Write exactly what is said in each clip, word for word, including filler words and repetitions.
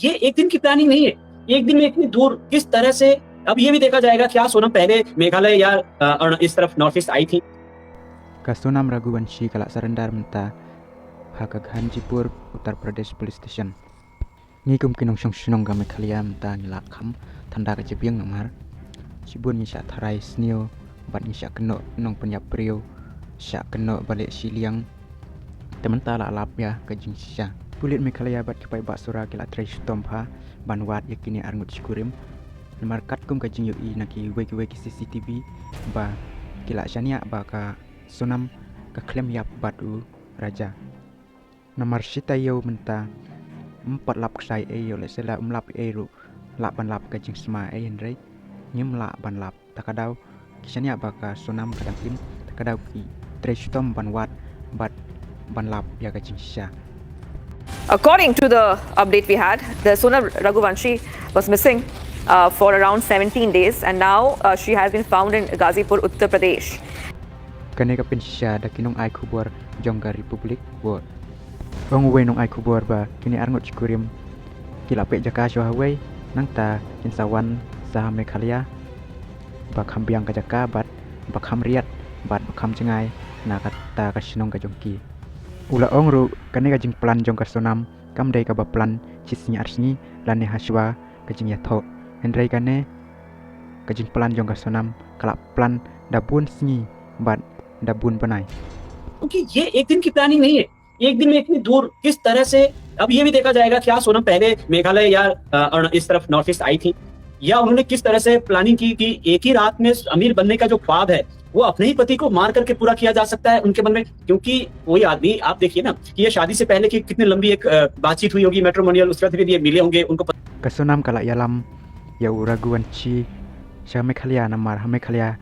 ये एक दिन की प्लानिंग नहीं है। एक दिन में इतनी दूर किस तरह से, अब ये भी देखा जाएगा क्या सोनम पहले मेघालय या अ, अरुण-, इस तरफ नॉर्थ ईस्ट आई थी। Ka Sonam Raghuvanshi ka la surrender mynta ha ka Ghanshyapur, Uttar Pradesh Police Station. Ngi kum ki nongshong shnong ka Meghalaya mynta ngi la kham than da ka jabieng namar shibun ngi shah tharai sniew bad ngi shah kynnoh nongpynïap briew, shah kynnoh ba leh shiliang. Te mynta la lap ïa ka jingshisha. Pulit Meghalaya bad ki paidbah Sora ki la trei shitom bha ban wad ïa kine arngut shikurim. Namar katkum ka jingïohi na kiwei kiwei ki C C T V ba ki la shaniah ba ka Sonam ka khlem ïap bad u Raja. Namar shi taïew mynta ym pat lap ksai ei, ïoh lehse la ym lap ei ruh, lah ban lap ka jingsma ei, hynrei ngim lah ban lap. Ta ka daw ki shaniah ba ka Sonam ka dang im, ta ka daw ki trei shitom ban wad bad ban lap ïa ka jingshisha. According to the update we had, the Sonam Raghuvanshi was missing uh, for around seventeen days, and now uh, she has been found in Ghazipur, Uttar Pradesh. Kane ka pynshisha da ki nongai khubor jong ka Republic World. Ong uwei nongai khubor ba kine arngut shikurim ki la peit jaka shuwa hawei, nangta kin sa wan sha Meghalaya ba kham biang ka jaka bad ba kham riat bad ba kham jngai na kata ka shnong ka jong ki. U la ong ruh kane ka jingplan jong ka Sonam kam dei kaba plan shi sngi ar sngi lane ha shuwa ka jingïathoh, hynrei kane ka jingplan jong ka Sonam ka la plan da bun sngi bad da bun bnai. क्योंकि ये एक दिन की प्लानिंग नहीं है। एक दिन में इतनी दूर किस तरह से, अब ये भी देखा जाएगा क्या सोनम पहले मेघालय या अ, अरुण-, इस तरफ नॉर्थ ईस्ट आई थी, या उन्होंने किस तरह से प्लानिंग की कि एक ही रात में अमीर बनने का जो ख्वाब है वो अपने ही पति को मार करके पूरा किया जा सकता है उनके मन में। क्योंकि वही आदमी, आप देखिए ना कि ये शादी से पहले की कितनी लंबी एक अ, बातचीत हुई होगी, मैट्रिमोनियल, उसके बाद धीरे-धीरे ये मिले होंगे, उनको पता Ka Sonam ka la ïalam ïa u Raghuvanshi sha Meghalaya namar ha Meghalaya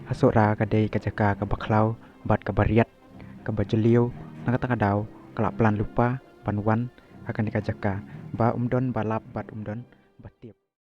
ha Sohra ka dei ka jaka kaba khlaw bad kaba riat, kaba jylliew, na kata ka daw ka la plan lypa ban wan ha kane ka jaka ba ym don ba lap bad ym don ba tip.